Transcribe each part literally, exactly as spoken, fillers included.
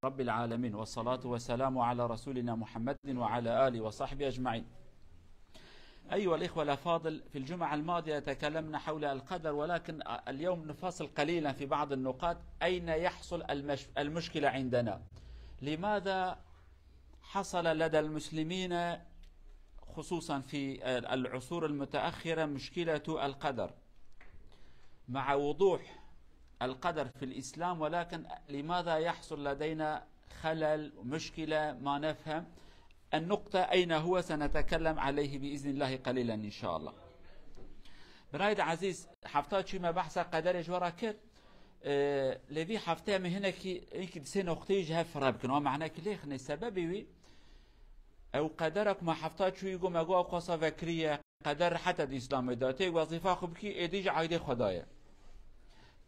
رب العالمين، والصلاة والسلام على رسولنا محمد وعلى آله وصحبه أجمعين. أيها الإخوة الأفاضل، في الجمعة الماضية تكلمنا حول القدر، ولكن اليوم نفصل قليلا في بعض النقاط. أين يحصل المش-، المشكلة عندنا؟ لماذا حصل لدى المسلمين، خصوصا في العصور المتأخرة، مشكلة القدر، مع وضوح القدر في الإسلام، ولكن لماذا يحصل لدينا خلل ومشكلة ما نفهم؟ النقطة أين هو سنتكلم عليه بإذن الله قليلا إن شاء الله. Birayê ezîz, hefta çûyî me behsa qederê ji we re kir. Ee, lê vî heftê em ê hinekî, hinkî di sê noqteyî ji hev fireh bikin. O mehna ki lê xinê sebebê wî, ew qedera ku me hefta çûyî got, me got ew qasa vekirî ye, qeder heta di Îslamê de. Tê wezîfa xwe bikî, êdî ji aîdê Xwedê ye.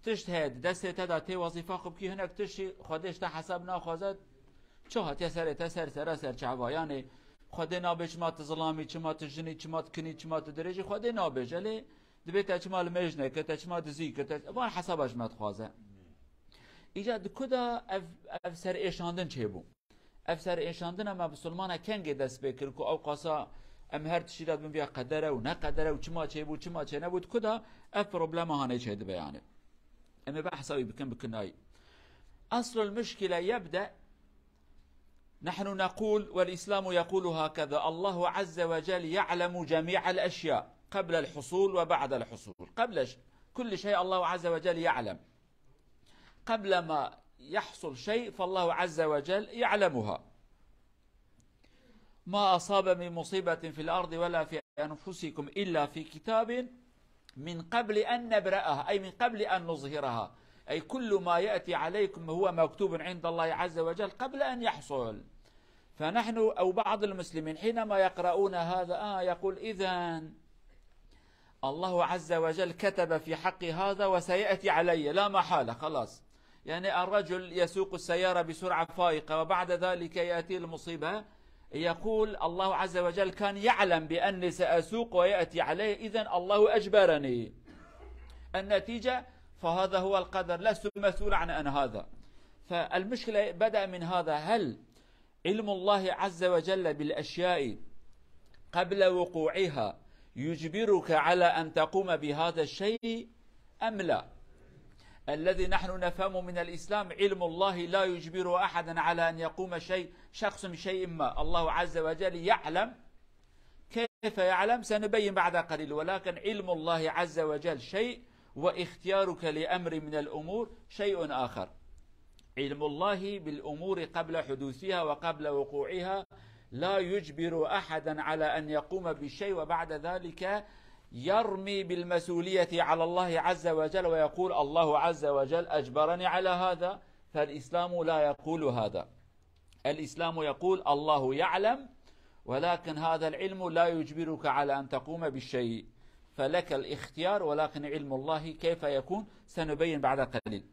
Tişt heye, di destê te de tê wezîfa xwe bikî, hinek tiştî Xwedê ji te hesab naxwaze, çi hatiye serê te ser, sera ser çava. Yanê Xwedê nabê çima tu zilamî, çima tu jinî, çima tu kinî, çima tu dirêjî, Xwedê nabêje lê dibê te çima limêj neke, te çima dizî kir, te van hesaba ji me dixwaze. Îca di ku de ev, ev serêşandin çêbû? Ev serêşandina me bisilmana kengê dest pê kir ku ew qasa em her tiştî de dibin viya qedere û ne qedere û çima çêbû, çima çênebû, di ku de ev problema hanê çêdibe yani. Em ê behsa wî bikin, bikin ay. أصل المشكلة يبدأ، نحن نقول والإسلام يقول هكذا: الله عز وجل يعلم جميع الأشياء قبل الحصول وبعد الحصول، قبل ش-، كل شيء الله عز وجل يعلم. قبل ما يحصل شيء فالله عز وجل يعلمها. ما أصاب من مصيبة في الأرض ولا في أنفسكم إلا في كتاب من قبل أن نبرأها، أي من قبل أن نظهرها، أي كل ما يأتي عليكم هو مكتوب عند الله عز وجل قبل أن يحصل. فنحن أو بعض المسلمين حينما يقرؤون هذا، آه، يقول: إذن الله عز وجل كتب في حقي هذا وسيأتي علي لا محالة، خلاص. يعني الرجل يسوق السيارة بسرعة فائقة وبعد ذلك يأتي المصيبة، يقول: الله عز وجل كان يعلم بأني سأسوق ويأتي علي، إذن الله أجبرني. النتيجة، فهذا هو القدر، لست مسؤول عن، عن هذا. فالمشكلة بدأ من هذا. هل علم الله عز وجل بالأشياء قبل وقوعها يجبرك على أن تقوم بهذا الشيء أم لا؟ الذي نحن نفهمه من الإسلام، علم الله لا يجبر أحدا على أن يقوم شيء، شخص بشيء ما. الله عز وجل يعلم كيف يعلم؟ سنبين بعد قليل، ولكن علم الله عز وجل شيء، واختيارك لأمر من الأمور شيء آخر. علم الله بالأمور قبل حدوثها وقبل وقوعها لا يجبر أحدا على أن يقوم بشيء وبعد ذلك يرمي بالمسؤولية على الله عز وجل ويقول: الله عز وجل أجبرني على هذا. فالإسلام لا يقول هذا. الإسلام يقول: الله يعلم، ولكن هذا العلم لا يجبرك على أن تقوم بالشيء، فلك الاختيار، ولكن علم الله كيف يكون؟ سنبين بعد قليل.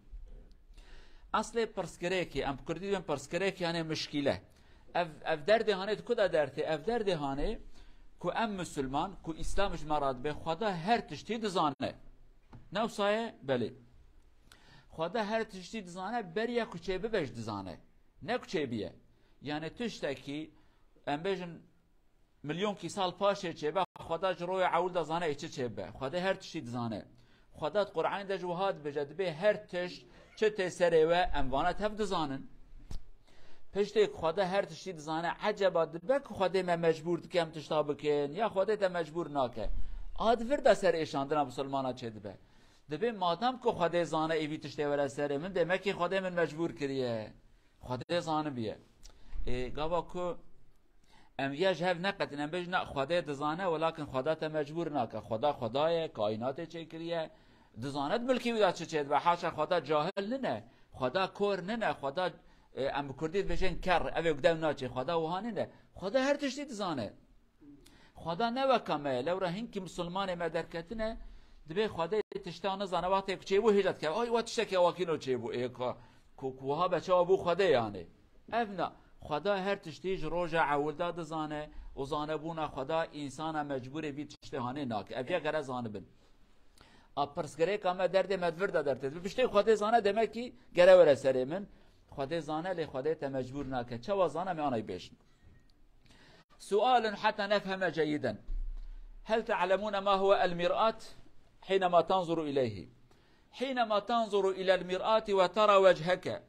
Eslê pirsgirêkê, em bi kurdî dibên pirsgirêk, yanê mişkîle. Ev, ev derdê hanê di ku de dertê? Ev derdê hanê ku em misilman, ku Îslam ji me re dibe, Xweda her tiştî dizane. Ne wisa ye? Belê. Xweda her tiştî dizane, beriya ku çêbibe jî dizane. Ne ku çêbiye. Yani tiştekî, em bêjin, milyonkî sal paşê çêbe, Xweda ji royê ewil de zane ê çi çêbe. Xwedê her tiştî dizane. Xweda di Qur'anê de ji wiha dibêje, dibê her tişt çi tê serê we, em vana tev dizanin. Piştê ku Xweda her tiştî dizane, eceba dibe ku Xwedê me mecbûr dike em tişta bikin, ya Xwedê te mecbûr nake? A di vir de serêşandina misilmana çêdibe. Dibê madam ku Xwedê zane êvî tiştê were serê min, demekî Xwedê min mecbûr kiriye. Xwedê zanibiye. Ê, gava ku em ya ji hev neqetin, em bêjin, na, Xwedê dizane, welakin Xweda te mecbûr nake. Xweda, Xweda ye, kaînatê çêkiriye. Dizane di milkê wî de çi çêdibe. Haşa, Xweda cahil nine. Xweda kor nine. Xweda, e, em bi kurdî dibêjin ker, ev ê ku dew naçê. Xweda wiha nine. Xweda her tiştî dizane. Xweda ne weka me ye. Lewra hinkî misilmanê me derketine, dibê Xwedê tişta nizane, wextê ku çêbû hêja dike. Ay, we tiştekî ewakîno çêbû. Ê, ku, ku, ku wiha be çawa bû Xwedê yanê? Ev na. Xweda her tiştî ji roja ewil de dizane û zanebûna Xweda însana mecbûrê vî tiştê hanê nake. Ev ya gere zanibin. A pirsgirêka me, derdê me di vir de dertê. Bi piştê Xwedê zane, demekî gere were serê min. Xwedê zane, lê Xwedê te mecbûr nake. Çawa zane, me anayî bêjin. سؤال حتى نفهم جيدا. هل تعلمون ما هو المرآة حينما تنظر إليه؟ حينما تنظر إلى المرآة وترى وجهك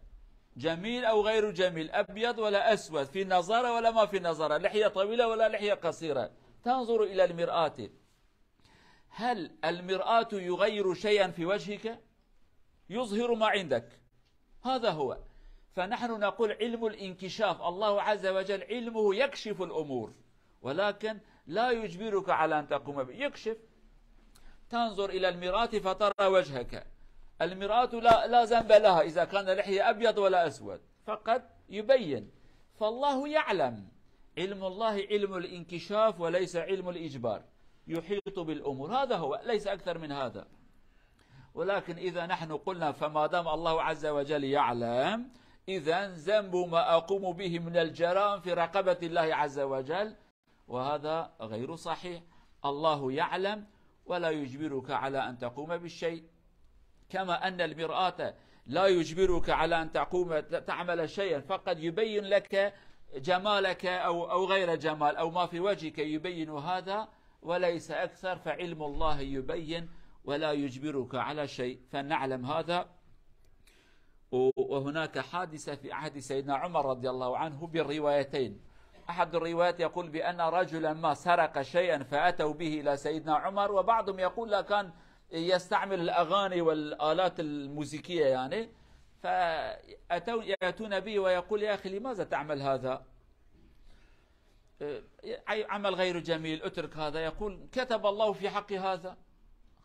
جميل أو غير جميل، أبيض ولا أسود، في نظارة ولا ما في نظارة، لحية طويلة ولا لحية قصيرة، تنظر إلى المرآة، هل المرآة يغير شيئا في وجهك؟ يظهر ما عندك. هذا هو. فنحن نقول علم الانكشاف، الله عز وجل علمه يكشف الأمور، ولكن لا يجبرك على أن تقوم به. يكشف. تنظر إلى المرآة فترى وجهك. المرآة لا، لا ذنب لها إذا كان لحية أبيض ولا أسود، فقد يبين. فالله يعلم. علم الله علم الانكشاف وليس علم الإجبار. يحيط بالأمور. هذا هو، ليس أكثر من هذا. ولكن إذا نحن قلنا فما دام الله عز وجل يعلم، إذن ذنب ما أقوم به من الجرائم في رقبة الله عز وجل، وهذا غير صحيح. الله يعلم ولا يجبرك على أن تقوم بالشيء، كما أن المرآة لا يجبرك على أن تقوم ت-، تعمل شيئا، فقد يبين لك جمالك أو، أو غير جمال، أو ما في وجهك يبين هذا وليس أكثر، فعلم الله يبين ولا يجبرك على شيء، فنعلم هذا. و-، وهناك حادثة في عهد سيدنا عمر رضي الله عنه بالروايتين. أحد الروايات يقول بأن رجلا ما سرق شيئا فأتوا به إلى سيدنا عمر، وبعضهم يقول لا، كان يستعمل الأغاني والآلات الموسيقية يعني، فأتوا، يأتون به ويقول: يا أخي، لماذا تعمل هذا؟ آه، عي-، عمل غير جميل، اترك هذا. يقول: كتب الله في حقي هذا،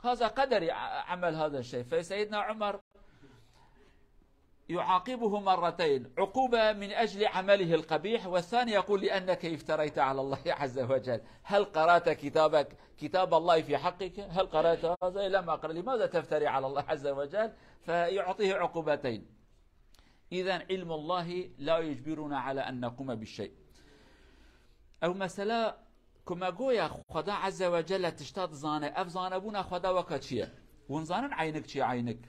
هذا قدري، ع-، عمل هذا الشيء. فسيدنا عمر يعاقبه مرتين، عقوبة من أجل عمله القبيح، والثاني يقول: لأنك افتريت على الله عز وجل. هل قرأت كتابك، كتاب الله في حقك؟ هل قرأت هذا؟ لا، ما قرأ. لماذا تفتري على الله عز وجل؟ فيعطيه عقوبتين. إذن علم الله لا يجبرنا على أن نقوم بالشيء. Ew mesela ku me goya Xweda Azze ve Celle tişta dizane, ev zanebûna Xweda weka çi ye? Hûn zanin eynik çi ye eynik?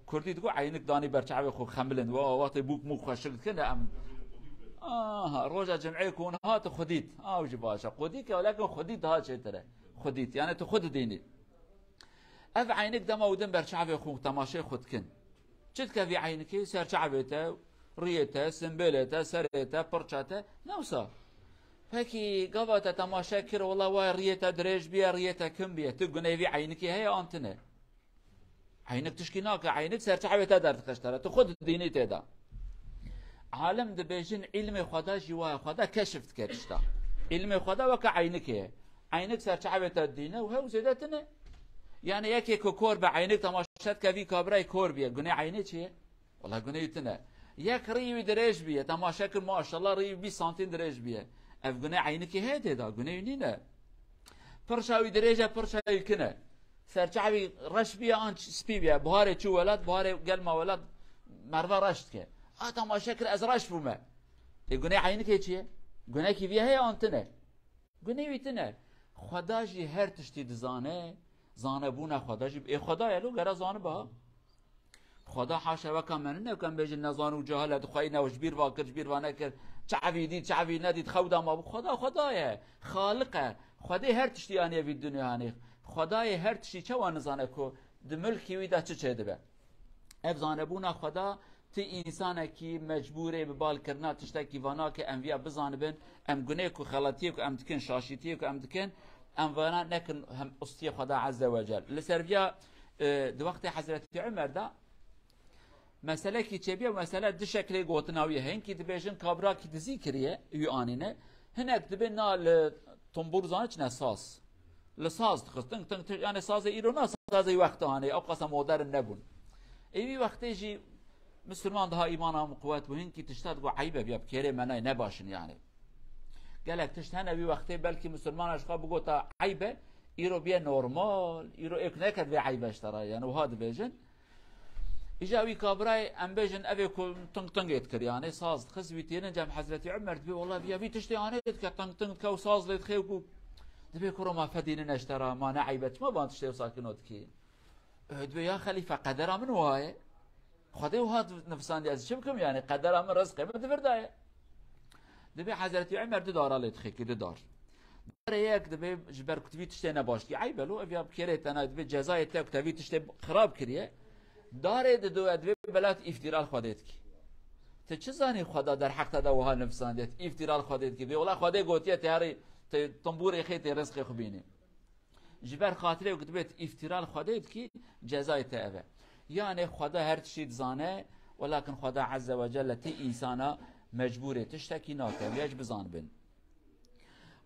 Kurdî digo eynik danî ber çavê xwe xemilin, wa wextê bûk mûk xweşik dikine em. Aha, roja cim'ê ku hûn hat xwe dît. Aw jî baş e. Xwe dît ke, welakin xwe dît daha çêtir e. Xwe dît. Yani tu xwe didînî. Ev eynik dema û din ber çavê xwe temaşê xwe dikin. Çi dike vî eynikê? Ser çavê te, riyê te, simbêlê te, serê te, pirça te, ne wisa? Pekî gava te temaşe kir, wela waye riyê te dirêj biye, riyê te kim biye. Tu gunê vî eynikê heye an tune? Eynik tişkî nake, eynik ser çavê te derdixistare. Tu xwe didînî tê de. Alim dibêjin, îlmê Xweda jî waye, Xweda keşif dike tişta. Îlmê Xweda weke eynikê ye. Eynik ser çavê te didîne û hew zêde tune. Yani yekê ku kor be, eynik temaşe dike, vî kabirayê kor biye. Gunê eynê çi ye? Wela gunê wî tune. Yek rî wî dirêj biye. Temaşe kir, maşallah, rî wî bîst santîm dirêj biye. Ev gunê eynikê heye tê de, gunê wî nîne. Pirça wî dirêj e, pirça wî kin e. Serçavî reş biye an ç-, spî biye. Buharê çû welat, buharê gel ma welat, merve reş dike. A temaşe kir, ez reş bûme. Ê gunê eynikê çi ye? Gunekî vî heye an tune? Gunê wî tune. Xweda jî her tiştî dizane, zanebûna Xweda jî. Ê Xweda ye lo gere zanibe ha. Xweda haşa weka me nine ku em bêjin nezan û cahil e, dixweyî ne û ji bîr va kir, ji bîr va nekir, çavî dît, çavî nedît, xew da mabû. Xweda Xweda ye, Xaliq e. Xwedê her tiştî aniye vî dinyayê. Xwedayê her tiştî çawa nizane ku di milkî wî de çi çêdibe? Ev zanebûna Xweda, ti însanekî mecbûrê bi balkirina tiştekî va nake, em viya bizanibin, em gunê ku xeletiyê ku em dikin, şaşîtiyê ku em dikin, em vana nekin hem ustiyê Xweda Azze ve Cel. Li ser viya, e, di wextê Hezretî Umer de meselekî çêbiye, mesele di şeklê gotina wî ye. Hinkî dibêjin kabrakî dizî kiriye, wî anîne. Hinek dibê na li tumbûr zane çine saz. Li saz dixist, ting, ting, ting, yani sazê îro na sazê wexta hane, ew qasa modern nebûn. Ê wî wextê jî Misilman daha îmana min quwet bû, hinkî tişta digo eyb e, biya bi kêrê me nayê, ne baş in yani. Gelek tişt hene wî wextê belkî misilmana ji xwe bigota eyb e, îro biye normal, îro êk neket vê eybe ji te re, yani wiha dibêjin. Îja wî kabirayê em bêjin evê ku ting tingê dikir, yani saz dixist, wî tênin cem Hezretî Umer dibê, wela viya vî tiştê anê dike, ting ting dike û saz lê dixê ku dibê kuro ma fedî nine ji te re, ma ne eybe, çima van tiştê wisa kino dikî? Dibê ya xelîfe, qedera min waye. Xwedê wiha nivîsandiye, ez çi bikim yani? Qedera min, rizqê min di vir de ye. Dibê Hezretî Umer du dara lê dixêkî, du dar. Darê yek dibê ji ber ku tu vî tiştê ne baş dikî. Eyb e lo, ev ya bi kêrê te nayê, dibê cezayê te ku te vî tiştê xirab kiriye. Darê dido, dibê bela tu îftîra li Xwedê dikî. Tu çi zanî Xweda derheq te de wiha nivîsandiye, tu îftîra li Xwedê dikî. Dibê wela Xwedê gotiye, tê herî, tê timbûrê xê, tê rizqê xwe bînî. Ji ber xatirê ku dibê tu îftîra li Xwedê dikî, cezayê te ev e. Yanê Xweda her tiştî dizane, welakin Xweda Azze ve Celle ti însana mecbûrê tiştekî nake. Vêc bizanibin.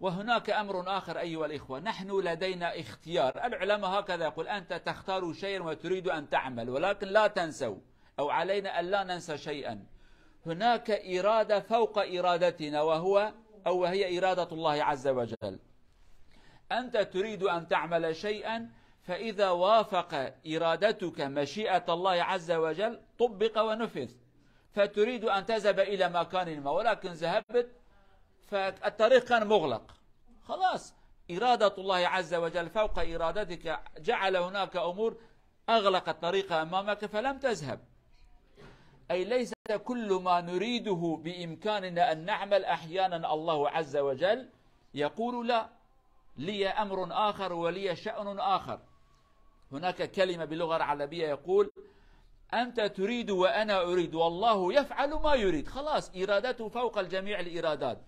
وهناك أمر آخر أيها الإخوة، نحن لدينا اختيار. العلماء هكذا يقول: أنت تختار شيئا وتريد أن تعمل، ولكن لا تنسوا، أو علينا أن لا ننسى شيئا. هناك إرادة فوق إرادتنا، وهو، أو وهي إرادة الله عز وجل. أنت تريد أن تعمل شيئا، فإذا وافق إرادتك مشيئة الله عز وجل، طبق ونفذ. فتريد أن تذهب إلى مكان ما، ولكن ذهبت فالطريق كان مغلق. خلاص، إرادة الله عز وجل فوق إرادتك، جعل هناك أمور أغلق الطريق أمامك فلم تذهب. أي ليس كل ما نريده بإمكاننا أن نعمل، أحيانا الله عز وجل يقول: لا، لي أمر آخر ولي شأن آخر. هناك كلمة باللغة العربية يقول: أنت تريد وأنا أريد، والله يفعل ما يريد. خلاص، إرادته فوق الجميع الإرادات.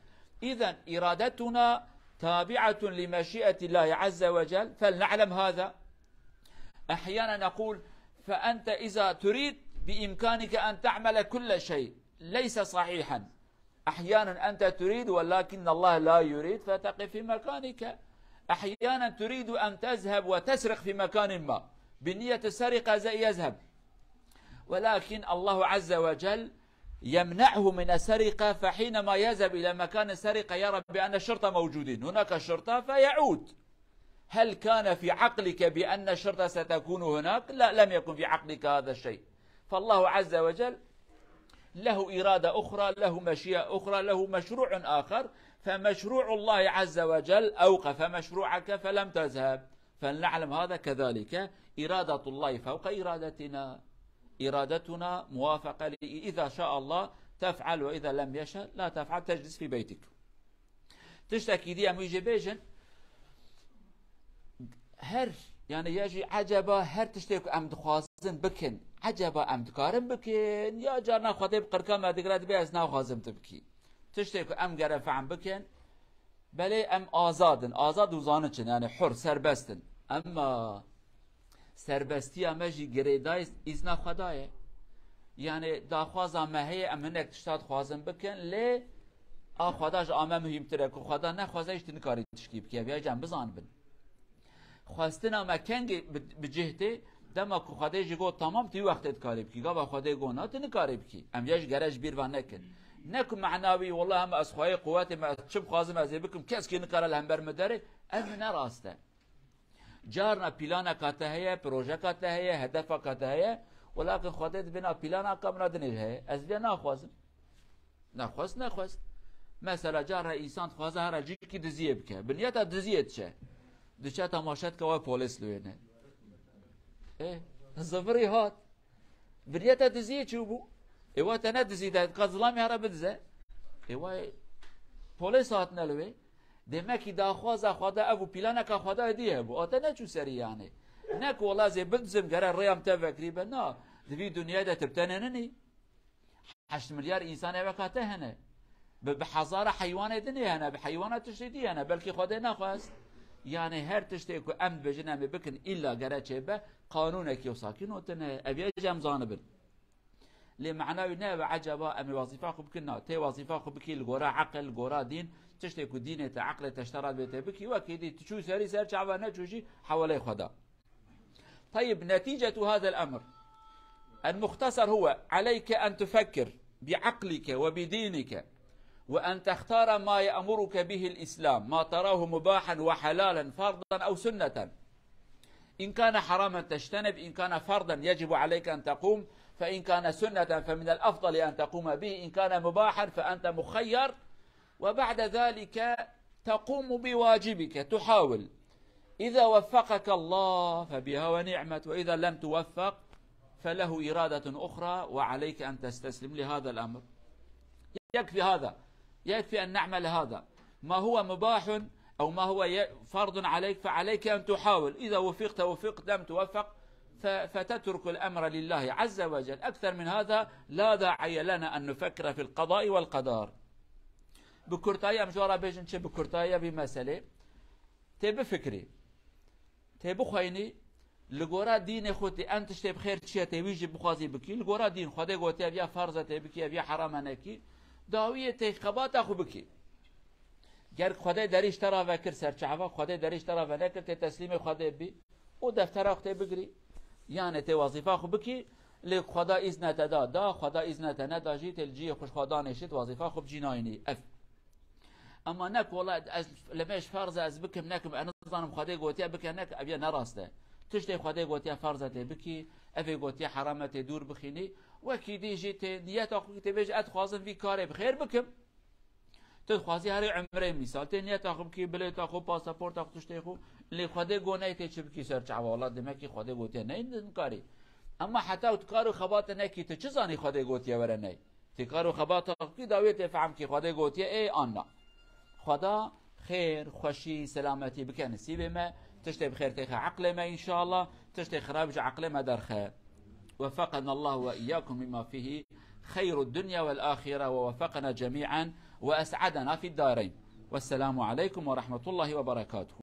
إذن إرادتنا تابعة لمشيئة الله عز وجل، فلنعلم هذا. أحيانا نقول: فأنت إذا تريد بإمكانك أن تعمل كل شيء، ليس صحيحا. أحيانا أنت تريد ولكن الله لا يريد فتقف في مكانك. أحيانا تريد أن تذهب وتسرق في مكان ما بنية السرقة، يذهب، ولكن الله عز وجل يمنعه من السرقة، فحينما يذهب إلى مكان السرقة يرى بأن الشرطة موجودين، هناك شرطة، فيعود. هل كان في عقلك بأن الشرطة ستكون هناك؟ لا، لم يكن في عقلك هذا الشيء. فالله عز وجل له إرادة أخرى، له مشيئة أخرى، له مشروع آخر. فمشروع الله عز وجل أوقف مشروعك فلم تذهب. فلنعلم هذا كذلك، إرادة الله فوق إرادتنا. إرادتنا موافقة ل-، إذا شاء الله تفعل، وإذا لم يشأ لا تفعل، تجلس في بيتك. Tiştekî dî em wî jê bêjin. Her, yani ya jî eceba her tiştê ku em dixwazin bikin, eceba em dikarin bikin? Ya carna Xwedê bi qirka me digire, dibê ez naxwazim tu bikî. Tiştê ku em gere fehm bikin, belê em azad in, azad û zaniç in, yani hur, serbest in. Emma serbestiya me jî girêdayî îzna Xweda ye. Yani daxwaza me heye, em hinek tişta dixwazin bikin, lê a Xweda ji a me muhîmtir e. Ku Xweda nexwaze, jî tu nikarî tiştî bikî. Ev ya jî em bizanibin. Xwestina me kengê bi, bi cih tê, dema ku Xwedê jî got tamam, tu wî wextê dikarî bikî. Gava Xwedê got na, tu nikarî bikî. Em ya jî gere ji bîr ve nekin. Ne ku mena wî, wela hema ez xweyê quwetê me, ez çi bixwazim ez ê bikim, kes kî nikare li hember min derê. Ev ne rast e. Carna planeka te heye, projeka te heye, hedefeka te heye, welakin Xwedê dibê na planeka min a dinê heye. Ez vê naxwazim. Nexwest, nexwest. Mesela carna însan dixwaze here cîkî diziyê bike. Bi niyeta diziyê diçe. Diçe temaşe dike, wê polês li wê ne. Ê, zivirî hat. Bi niyeta diziyê çûbû. Ê, wa te ne dizî de, ka zilamê here bidize. Ê, wa polês hatine li wê. Demekî daxwaza Xweda ev û planeka Xweda êdî hebû. A te neçû serî yani. Ne ku wela zê bidizim, gere rêya min te vekirî be. Na, di vî dinyayê de tu bi tenê ninî. Heşt milyar însanê weka te hene. Bi, bi hezara heywanê dinê hene, bi heywana tiştê dî hene. Belkî Xwedê nexwest. Yani her tiştê ku em dibêjin em ê bikin, îlla gere çêbe, qanûnekî wisa kî notine. Ev yê jî em zanibin. Lê mena wî ne ev e, eceba em ê wezîfa xwe bikin? Na, tê wezîfa xwe bikî li gora eqil, li gora dîn, tiştê ku dînê te, eqlê te ji te re dibê tê bikî, wekî dî tu çû serî ser çava, neçû jî hewaleyê xwe da. طيب، نتيجة هذا الأمر المختصر هو: عليك أن تفكر بعقلك وبدينك، وأن تختار ما يأمرك به الإسلام، ما تراه مباحا وحلالا، فرضا أو سنة. إن كان حراما تجتنب، إن كان فرضا يجب عليك أن تقوم، فإن كان سنة فمن الأفضل أن تقوم به، إن كان مباحا فأنت مخير، وبعد ذلك تقوم بواجبك، تحاول. إذا وفقك الله فبها ونعمت، وإذا لم توفق فله إرادة أخرى وعليك أن تستسلم لهذا الأمر. يكفي هذا، يكفي أن نعمل هذا. ما هو مباح أو ما هو ي-، فرض عليك، فعليك أن تحاول. إذا وفقت وفقت، لم توفق، ف-، فتترك الأمر لله عز وجل. أكثر من هذا لا داعي لنا أن نفكر في القضاء والقدر. Bi kurtayî em ji we re bêjin çi? Bi kurtayî vî meselê tê bifikirî. Tê bixweyinî, li gora dînê xwe tê, em tiştê bi xêr çi ye, tê wî jî bixwazî bikî. Li gora dîn Xwedê gotiye, ev ya ferz e tê bikî, ev ya heram e nekî. Dawiyê tê xebata xwe bikî. Ger Xwedê derî ji te re vekir ser çava, Xwedê derî ji te re venekir, tê teslîmê Xwedê bî û deftera xwe tê bigirî. Yanê tê wezîfa xwe bikî, lê Xweda îzne te da, da, Xweda îzne te neda jî, tê li cihê xwe ji xwe danêşî, tê wezîfa xwe bi cî nayînî. Ev Ema ne ku wela ez, li me ji ferz e ez bikim nekim, ez nizanim Xwedê gotiye bike nek, ev ye ne rast e. Tiştê Xwedê gotiye ferz e tê bikî, evê gotiye heram e tê dûr bixînî. Wekî dî jî tê niyeta xwe tê bêjî, ez dixwazim vî karê bi xêr bikim. Tu dixwazî herê umrê mîsal, tê niyeta xwe bikî, bilêta xwe, pasaporta xwe, tiştê xwe. Lê Xwedê got ney tê çi bikî ser çava, wela demekî Xwedê gotiye ney nikarî. Ema heta tu kar û xebate nekî, tu çi zanî Xwedê gotiye were ney? Tê kar û xebata xwe bikî, dawiyê tê fehm kî Xwedê gotiye ê an na. Xweda xêr, xweşî, selametî bike nisîbê me. Tiştê bi xêr têxe eqlê me înşallah. Tiştê xirab ji eqlê me derxe. وفقنا الله وإياكم مما فيه خير الدنيا والآخرة ووفقنا جميعا وأسعدنا في الدارين. والسلام عليكم ورحمة الله وبركاته.